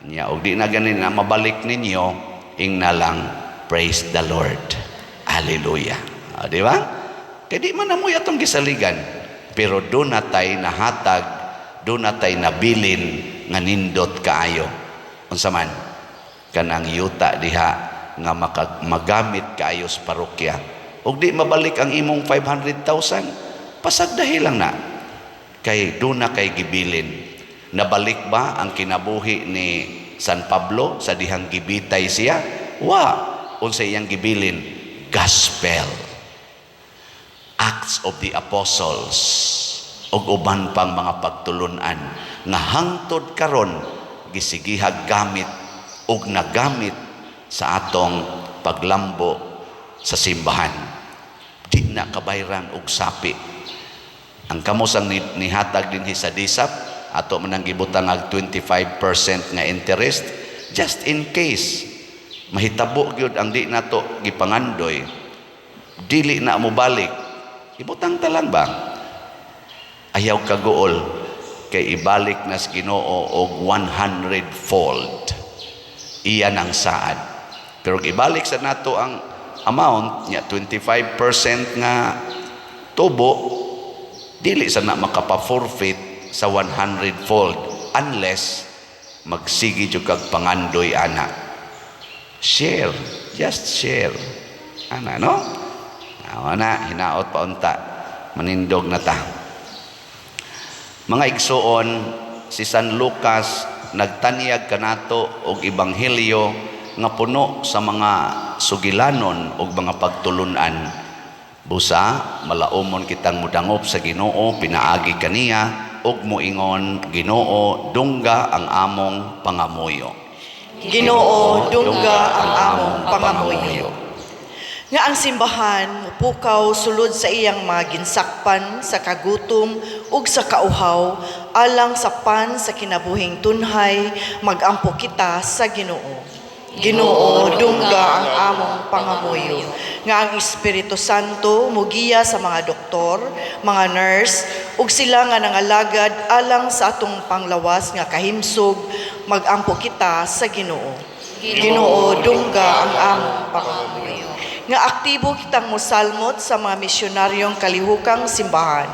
nya. Og di na ganin na mabalik ninyo, ingna lang, "Praise the Lord, hallelujah." Ah, di ba? Kay di man namoy atong gisaligan, pero duna tay nahatag, duna tay nabilin nga nindot kaayo. Unsa man kanang yuta diha nga magamit kaayo sa parokya. Ug di mabalik ang imong 500,000, pasagdahi lang na kay duna kay gibilin. Nabalik ba ang kinabuhi ni San Pablo sa dihang gibitay siya? Wa. Unsa iyang gibilin? Gospel, Acts of the Apostles ug uban pang mga pagtulunan nga hangtod karon gisigihag gamit ug nagamit sa atong paglambo sa simbahan. Di na kabayran og sapi. Ang kamos ang nihatag dinhi sa DSAP, ato man ang gibutang ag 25% nga interest just in case mahitabo gyud ang di nato gipangandoy, dili na mo balik, ibutang ta lang ba. Ayaw kaguol kay ibalik na sa Ginoo og 100 fold. Iyan ang saad. Pero kung ibalik sa nato ang amount nya, 25% nga tubo, dili sa na makapa-forfeit sa 100 fold unless magsige jud kag pangandoy ana. Share, just share ana, no? Awa na, hinaot pa unta manindog na ta. Mga igsuon, si San Lucas nagtanyag kanato og ebanghelyo nga puno sa mga sugilanon og mga pagtulunan. Busa malaumon kitang mudangop sa Ginoo pinaagi kaniya ug moingon, "Ginoo, dungga ang among pangamuyo." Ginoo, dungga ang among pangamuyo. Nga ang simbahan mupukaw sulod sa iyang mga ginsakpan sa kagutom ug sa kauhaw alang sa pan sa kinabuhing tunhay, magampo kita sa Ginoo. Ginoo, dungga ang among pangamuyo. Nga ang Espiritu Santo mugiya sa mga doktor, mga nurse, ug sila nga nangalagad alang sa atong panglawas nga kahimsog, magampo kita sa Ginoo. Ginoo, dungga ang among pangamuyo. Nga aktibo kitang musalmot sa mga misyonaryong kalihukang simbahan,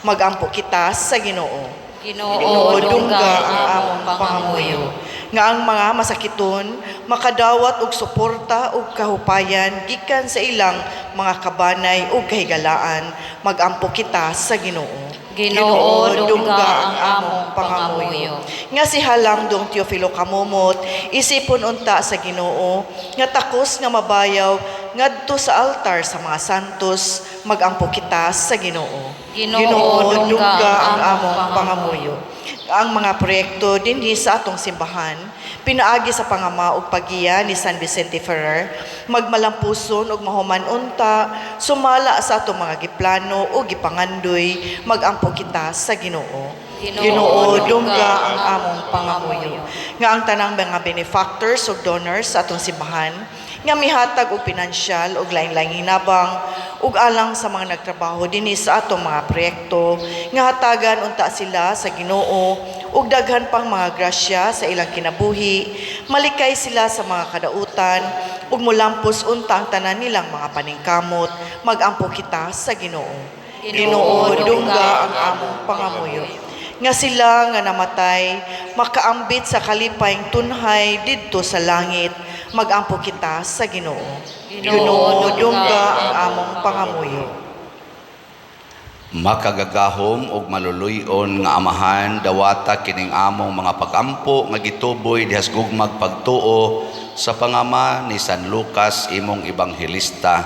magampo kita sa Ginoo. Ginoo, dungga ang among pangamuyo. Nga ang mga masakiton makadawat og suporta ug kahupayan gikan sa ilang mga kabanay ug kahigalaan, magampo kita sa Ginoo. Ginoo, dungga ang among pangamuyo. Nga si Halangdong Teofilo Camomot isipon unta sa Ginoo nga takos nga mabayaw ngadto sa altar sa mga santos, magampo kita sa Ginoo. Ginoo, dungga ang among pangamuyo. Ang mga proyekto dinhi sa atong simbahan pinaagi sa pangama ug paggiya ni San Vicente Ferrer magmalampuson ug mahuman unta sumala sa atong mga giplano ug gipangandoy, magampo kita sa Ginoo. Ginoo, dungga ang among pangamuyo. Nga ang tanang mga benefactors ug donors sa atong simbahan nga mihatag og pinansyal ug lain-laing hinabang ug alang sa mga nagtrabaho dinhi sa atong mga proyekto, nga hatagan unta sila sa Ginoo ug daghan pang mga grasya sa ilang kinabuhi, malikay sila sa mga kadautan ug mulampos unta ang tanan nilang mga paningkamot, magampo kita sa Ginoo. Ginoo, dungga ang among pangamuyo. Nga sila nga namatay makaambit sa kalipayng tunhay didto sa langit, magampo kita sa Ginoo. Ginoo, dungga ang among pangamuyo. Makagagahom ug maluluy-on nga Amahan, dawata kining among mga pagampo nga gituboy dihas gugmag pagtuo sa pangama ni San Lucas, imong ebanghelista,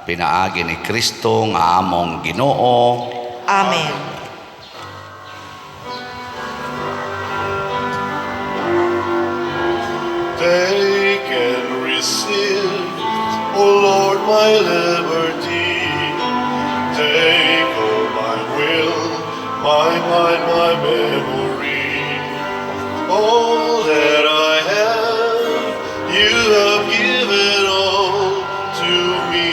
pinaagi ni Kristo nga among Ginoo. Amen. Take and receive, O Lord, my liberty. Take all my will, my mind, my memory. All that I have, you have given all to me.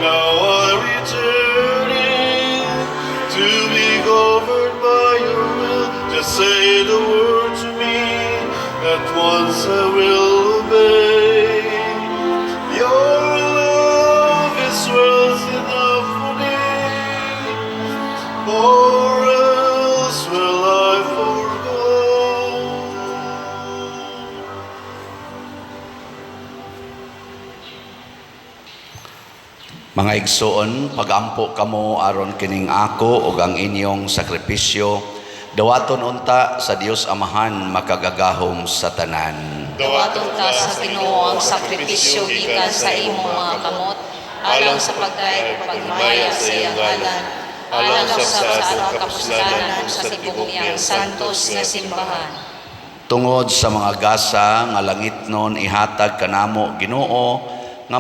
Now I return it to be governed by your will. Just say the word to me, at once I will obey. Your love is worth enough for me, or else will I forgo. Mga igsoon, pagampo kamo aron kining ako ug ang inyong sakripisyo, dawaton unta sa Dios Amahan makagagahom sa tanan. Dawaton ta sa Ginoo ang sakripisyo gikan sa imong mga kamot, alang sa pagdayeg ug paghimaya sa iyang ngalan, alang usab sa atong kapuslanan ug sa tibuok niyang santos nga simbahan. Tungod sa mga gasa nga langitnon ihatag kanamo, Ginoo, nga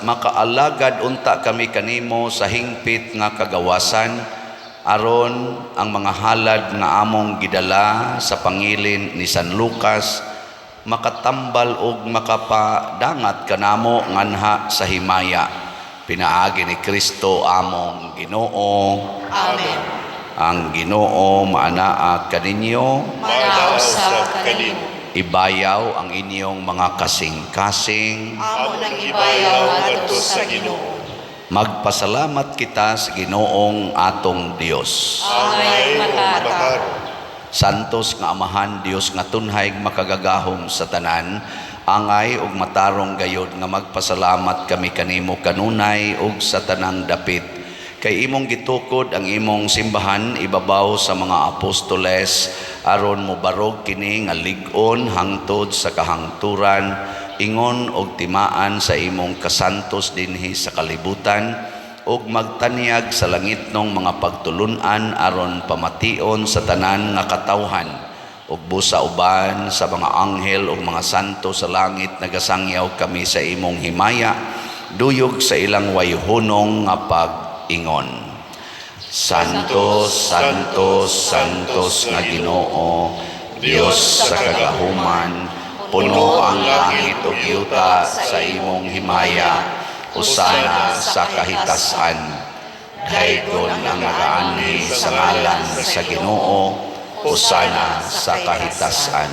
makaalagad unta kami kanimo sa hingpit nga kagawasan, aron ang mga halad nga among gidala sa pangilin ni San Lucas makatambal og makapadangat kanamo nganha sa himaya, pinaagi ni Kristo among Ginoo. Amen. Ang Ginoo maanaa kaninyo. Maanaa usab kanimo. Ibayaw ang inyong mga kasing-kasing. Amo nang ibayaw ngadto sa Ginoo. Magpasalamat kita sa Ginoong atong Dios. Angay matarong. Santos nga Amahan, Dios nga tunhay makagagahom sa tanan, angay ug matarong gayod nga magpasalamat kami kanimo kanunay ug sa tanang dapit. Kay imong gitukod ang imong simbahan ibabaw sa mga apostoles, aron mobarog kini nga lig-on hangtod sa kahangturan, ingon og timaan sa imong kasantos dinhi sa kalibutan, ug magtanyag sa langitnong mga pagtulun-an aron pamation sa tanan nga katawhan. Ug busa uban sa mga anghel ug mga santo sa langit nagasangyaw kami sa imong himaya, duyog sa ilang wayhunong nga pag-ingon. Santo, Santo, Santos nga Ginoo, Dios sa kagahuman, puno ang langit ug yuta sa imong himaya. Hosana sa kahitasan. Daygon ang nagaanhi sa ngalan sa Ginoo. Hosana sa kahitasan.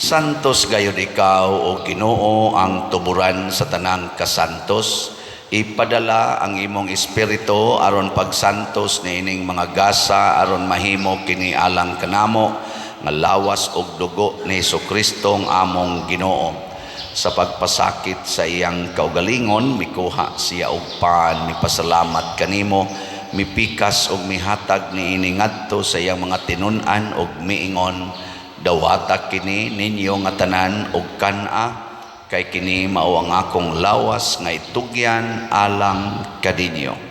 Santos gayud ikaw, o Ginoo, ang tuburan sa tanang kasantos. Ipadala ang imong espiritu aron pagsantos niining mga gasa, aron mahimo kini alang kanamo nga lawas ug dugo ni Hesus-Kristong among Ginoo. Sa pagpasakit sa iyang kaugalingon, mikuha siya og pan, mipasalamat kanimo, mipikas ug mihatag niini ngadto sa iyang mga tinun-an ug miingon: "Dawata kini ninyo nga tanan og kan-a, kay kini mao ang akong lawas nga itugyan alang kaninyo."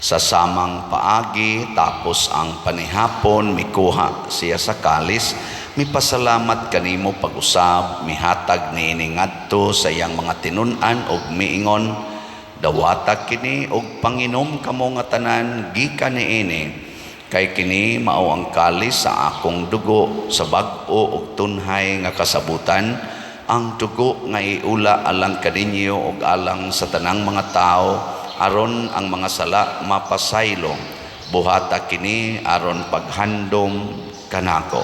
Sa samang paagi, tapos ang panihapon, mikuha siya sa kalis, mipasalamat kanimo pag-usab, mihatag niini ngadto sa iyang mga tinun-an og miingon: "Dawata kini og panginom kamo nga tanan gikan niini, kay kini mao ang kalis sa akong dugo sa bag-o ug tunhay nga kasabutan, ang dugo nga iula alang kaninyo ug alang sa tanang mga tawo, aron ang mga sala mapasaylo. Buhata kini aron paghandom kanako."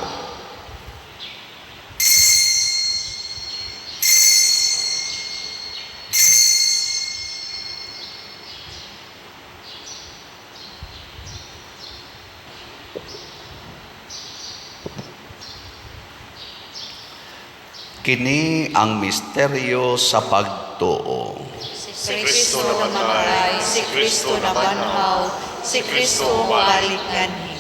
Kini ang misteryo sa pagtuo. Si Kristo namatay, si Kristo nabanhaw, si Kristo balik nganhi.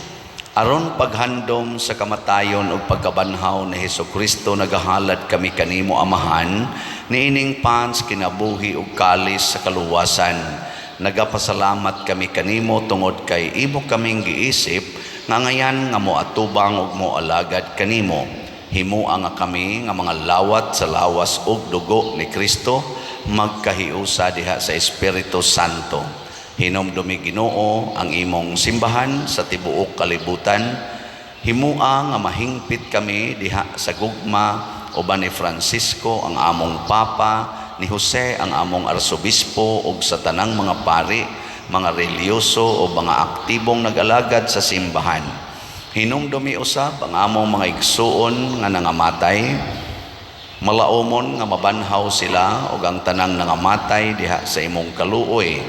Aron paghandom sa kamatayon ug pagkabanhaw ni Hesukristo, nagahalad kami kanimo, Amahan, niining pans kinabuhi ug kalis sa kaluwasan. Nagapasalamat kami kanimo tungod kay imo kaming giisip nga ngayan nga moatubang ug moalagad kanimo. Himua nga kami nga mga lawat sa lawas ug dugo ni Kristo magkahiusa diha sa Espiritu Santo. Hinumdumi, Ginoo, ang imong simbahan sa tibuok kalibutan. Himua nga mahingpit kami diha sa gugma uban ni Francisco ang among Papa, ni Jose ang among Arsobispo ug sa tanang mga pari, mga relihiyoso o mga aktibong nag-alagad sa simbahan. Hinumdumi usab ang among mga igsuon nga nangamatay, malaumon nga mabanhaw sila ug ang tanang nangamatay diha sa imong kaluoy.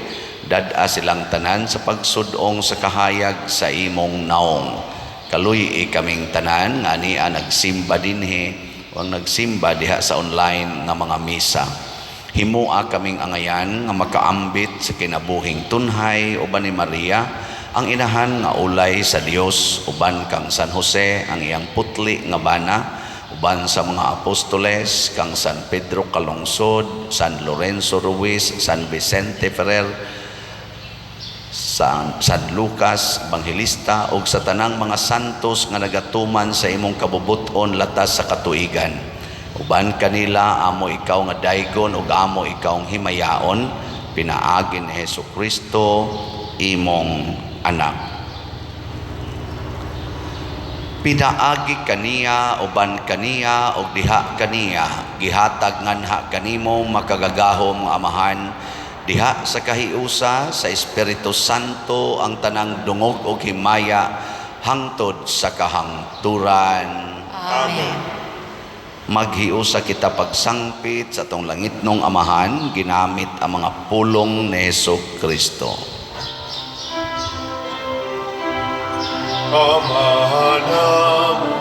Dad-a silang tanan sa pagsud-ong sa kahayag sa imong naong. Kaluy-i kaming tanan nga ania nagsimba dinhi o ang nagsimba diha sa online nga mga misa. Himua kaming angayan nga makaambit sa kinabuhing tunhay uban ni Maria, ang inahan nga ulay sa Dios, uban kang San Jose, ang iyang putli nga bana, uban sa mga apostoles, kang San Pedro Calungsod, San Lorenzo Ruiz, San Vicente Ferrer, San Lucas Evangelista ug sa tanang mga santos nga nagatuman sa imong kabubut-on latas sa katuigan. Uban kanila amo ikaw nga daygon ug amo ikaw himayaon pinaagi ni Hesus Kristo, imong anak. Pinaagi kaniya, uban kaniya ug diha kaniya, gihatag nganha kanimo, makagagahom nga Amahan, diha sa kahiusa sa Espiritu Santo ang tanang dungog ug himaya hangtod sa kahangturan. Amen. Maghiusa kita pagsangpit sa atong langitnong Amahan ginamit ang mga pulong ni Hesus Kristo. Amahan namo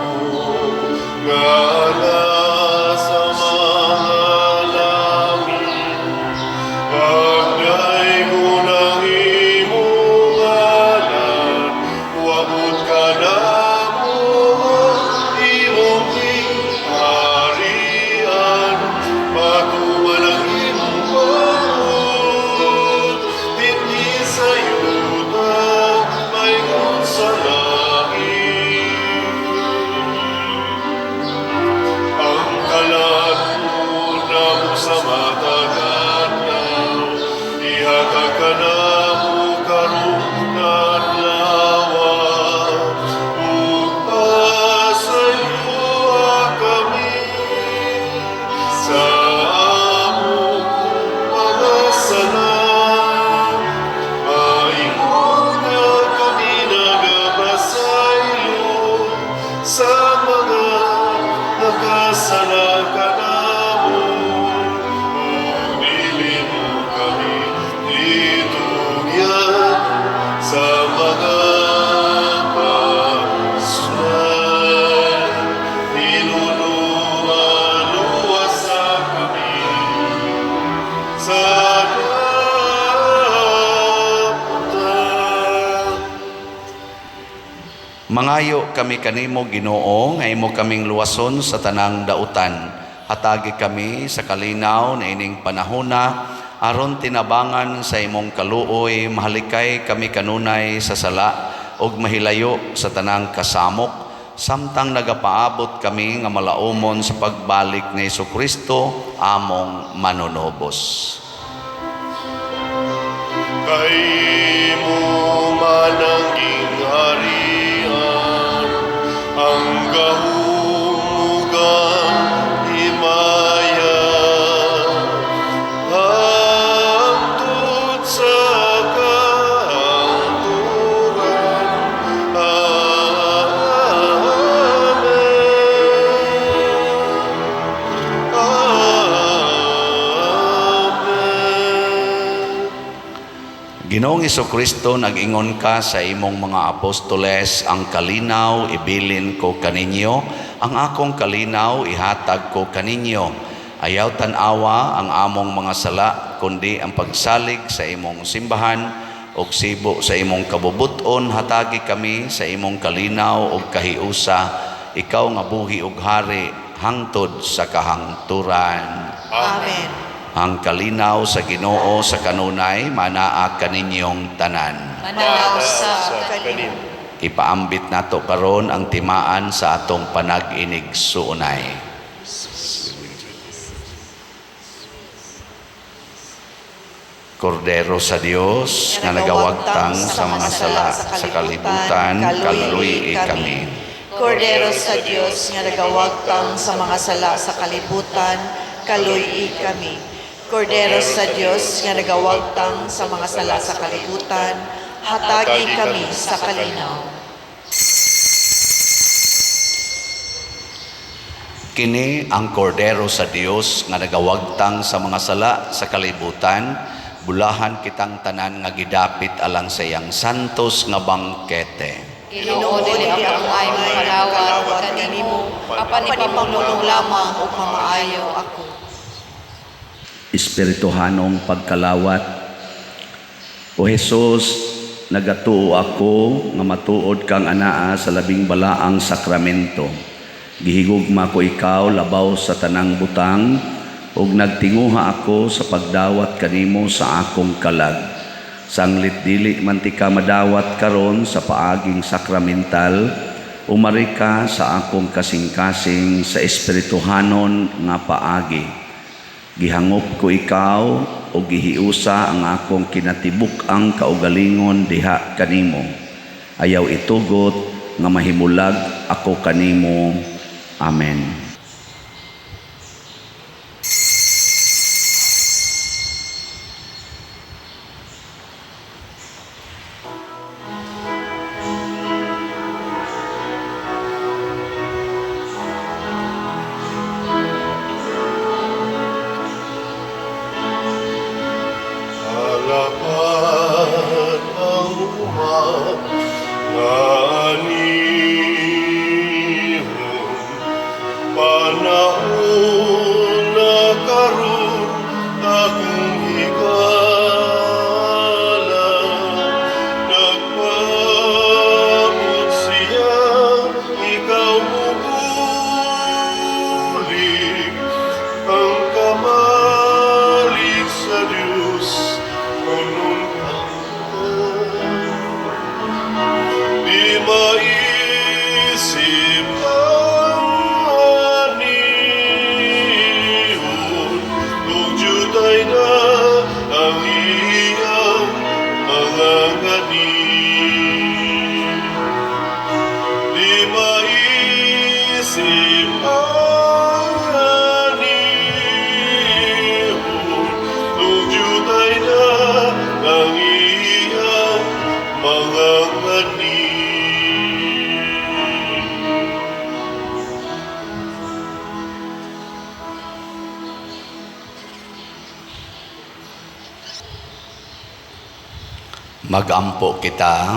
nga nasa mga langit, pagdaygon ang imong ngalan, moabot kanamo ang imong gingharian, matuman ang imong buot, dinhi sa yuta, maingon sa langit. Ang kalan namo sa matag adlaw, ihatag kanamo karong adlaw, ug pasayloa kami sa among mga sala, maingon nga kami nagapasaylo sa mga nakasala kanamo. Ug dili mo kami itugyan sa mga paslan. Hinunua, luwasa kami sa dautan. Mangayo kami kanimo, Ginoo, nga imo kaming luwason sa tanang dautan. Hatagi kami sa kalinaw na ining panahona aron tinabangan sa imong kaluoy mahalikay kami kanunay sa sala ug mahilayo sa tanang kasamok samtang nagapaabot kami nga malaumon sa pagbalik ni Kristo among manunubos. Kay imo man ang gingharian, ang gahom ug ang himaya, hangtod sa kahangturan. Amen. Amen. Ginoong Kristo, nag-ingon ka sa imong mga apostoles, "Ang kalinaw ibilin ko kaninyo, ang akong kalinaw ihatag ko kaninyo." Ayaw tan-awa ang among mga sala, kundi ang pagsalig sa imong simbahan, ug sibo sa imong kabubuton, hatagi kami sa imong kalinaw ug kahiusa, ikaw nga buhi ug hari hangtod sa kahangturan. Amen. Ang kalinaw sa Ginoo sa kanunay manaa kaninyong tanan. Manaa usab kanimo. Ipaambit nato karon ang timaan sa atong panag-inigsuonay. Kordero sa Dios nga nagawagtang sa mga sala sa kalibutan, kaluy kami. Kordero sa Dios nga nagawagtang sa mga sala sa kalibutan, kaluy kami. Kordero sa Dios nga nagawagtang sa mga sala sa kalibutan, hatagi kami sa kalinaw. Kini ang kordero sa Dios nga nagawagtang sa mga sala sa kalibutan, bulahan kitang tanan nga gidapit alang sa iyang santos nga bangkete. Ginoo, dili ako ay makalawat kanimo, apan ipamulong lamang ug mamaayo ako. Espirituhanong pagkalawat. O Jesus, nagatuo ako nga matuod kang anaa sa labing balaang sakramento. Gihigugma ko ikaw labaw sa tanang butang ug nagtinguha ako sa pagdawat kanimo sa akong kalag. Sanglit dili man ti ka madawat karon sa paaging sakramental, umari ka sa akong kasing-kasing sa espirituhanon nga paagi. Gihangop ko ikaw o gihiusa ang akong kinatibuk-ang kaugalingon diha kanimo. Ayaw itugot nga mahimulag ako kanimo. Amen. Alapan ang umang nga anihon, panahon na karon akong higala, nagpaabot siya, ikaw mubulig, ang kamalig sa Diyos, punon ang di maisip ang anihon, kung jutay na ang iyang mga ngani. Di maisip ang anihon, kung jutay na ang iyang mga ngani. Magampo kita.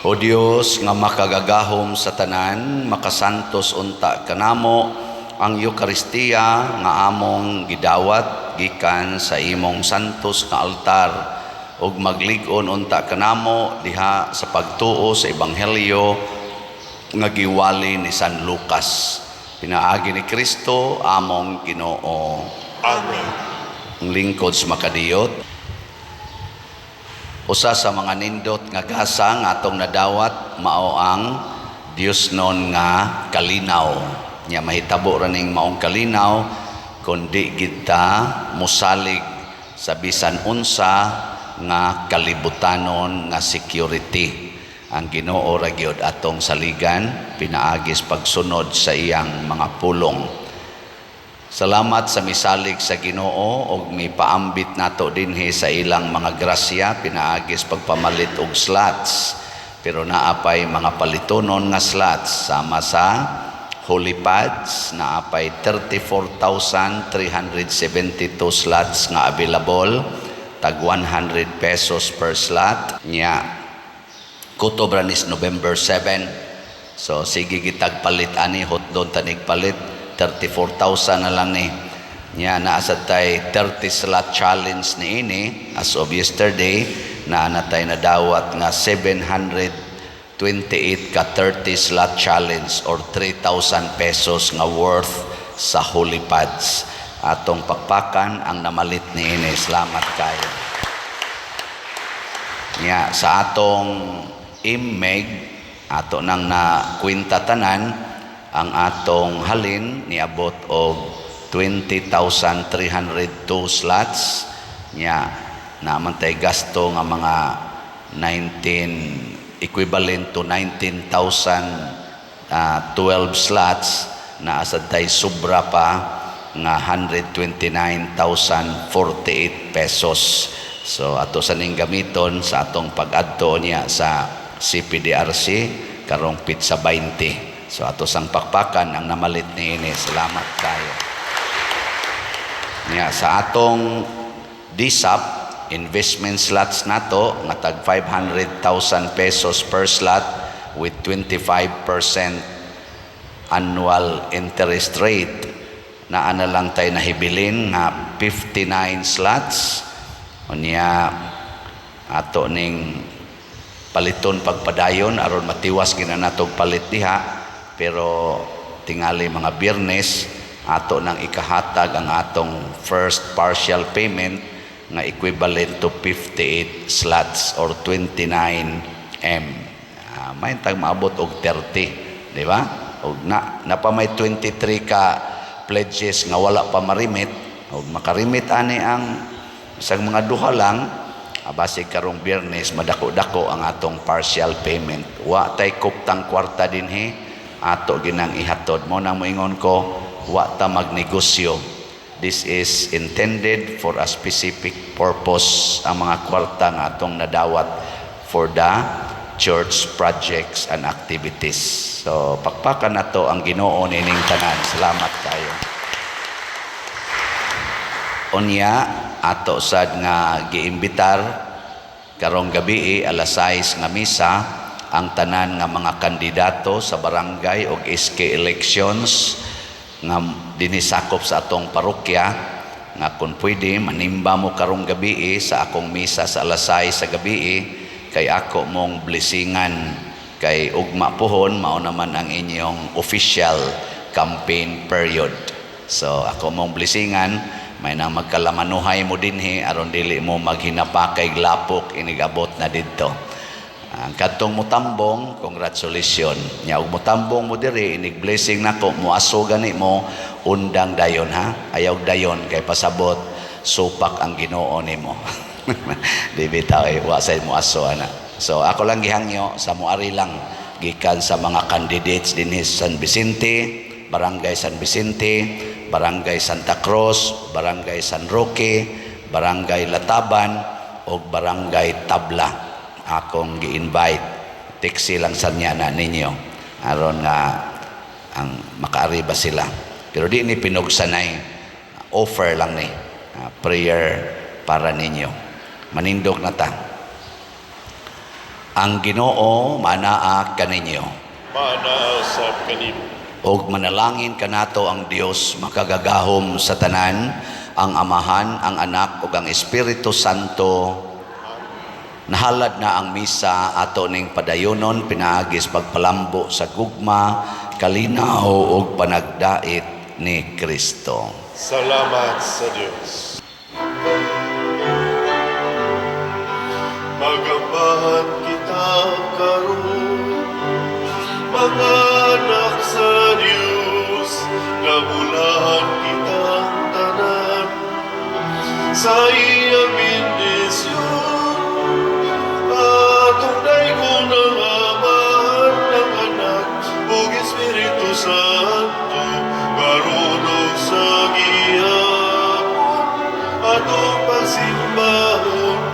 O Dios nga makagagahom sa tanan, makasantos unta kanamo ang Eukaristiya nga among gidawat gikan sa imong santos nga altar ug maglig-on unta kanamo diha sa pagtuo sa ebanghelyo nga giwali ni San Lucas pinaagi ni Kristo among Ginoo. Amen. Ang lingkod sa makadiyot, usa sa mga nindot nga gasa nga atong nadawat mao ang Dios non nga kalinaw. Nya mahitabo ra ning maong kalinaw kundi kita mosalig sa bisan unsa nga kalibutanon nga security. Ang Ginoo ra gyud atong saligan pinaagis pagsunod sa iyang mga pulong. Salamat sa misalig sa Ginoo og mipaambit nato dinhi sa ilang mga grasya pinaagis pagpamalit og slots. Pero naa pay mga palitonon nga slots sama sa Holy Pads, naa pay 34,372 slots nga available, tag 100 pesos per slot. Nya kutob ra nis November 7. So sige gitag palit ani, hotdog tanig palit, 34,000 na lang ni. Nya naa sad tay 30 slot challenge ni ini as of yesterday, naa na tay nadawat nga 728 ka 30 slot challenge or 3,000 pesos nga worth sa Holy Pads. Atong pakpakan ang namalit niini. Salamat kayo. Nya sa atong IMMEG, ato nang na kwenta tanan ang atong halin niabot og 20,302 slots. Nya naman tay gasto nga mga 19, equivalent to 19,012 slots, na asad tay sobra pa nga 129,048 pesos. So ato sa ning gamiton sa atong pag-adto niya sa CPDRC karong petsa 20. So ato sang pakpakan ang namalit niini. Salamat kayo. Niya sa atong DSAP investment slots nato nga tag 500,000 pesos per slot with 25% annual interest rate, naa na lang tay nahibilin nga 59 slots. Unya ato ning paliton pagpadayon aron matiwas gina natog palit diha, pero tingali mga Biyernes ato nang ikahatag ang atong first partial payment nga equivalent to 58 slots or 29 M. May tag maabot og 30, di ba? Og na napa may 23 ka pledges nga wala pa marimit, og makarimit ani ang isang mga duha lang, basig karong Biyernes madako-dako ang atong partial payment. Wa tay kuptang kwarta dinhi, ato ginang ihatod. Mo nang moingon ko, wa ta magnegosyo. This is intended for a specific purpose ang mga kwarta nga atong nadawat for the church projects and activities. So pakpakan nato ang Ginoo nining tanan. Salamat kayo. Unya ato sad nga giimbitar karong gabi alas 6 nga misa ang tanan nga mga kandidato sa barangay og SK elections nga dinhi sakop sa atong parokya, nga kung pwede manimba mo karong gabi sa akong misa sa alas 6 sa gabi, kay ako mong blessingan, kay ugma pohon mao naman ang inyong official campaign period. So ako mong blessingan, may nang magkalamanuhay mo dinhi aron dili mo maghinapakay lapok inigabot na didto. Ang kadtong mutambong, congratulations. Nya og mutambong mo diri inig blessing nako, muaso gani mo, undang dayon ha. Ayaw dayon kay pasabot supak ang Ginoo nimo. Di bitaw eh, wa say muaso ana. So ako lang gihangyo sa muari lang gikan sa mga candidates dinhi sa San Vicente, Barangay San Vicente, Barangay Santa Cruz, Barangay San Roque, Barangay Lataban ug Barangay Tabla. Akong gi-invite. Tiksi lang sa niya na ninyo aron nga ang makaari ba sila. Pero di ni pinugsanay, offer lang ni prayer para ninyo. Manindog na ta. Ang Ginoo manaa kaninyo. Maanaa sab kanimo. Og manalangin kanato ang Dios makagagahom sa tanan, ang Amahan, ang Anak ug ang Espiritu Santo. Nahalad na ang misa, ato ning padayonon pinaagis pagpalambo sa gugma, kalinaw ug panagdait ni Kristo. Salamat sa Dios. Magambahan kita karon, mga anak sa Dios, nabulahan kitang tanan sa iyang bendisyon. Atong daykon ang Amahan, ang Anak, ug Espiritu Santo, karon ug sa gihapon, atong pagsimbahon.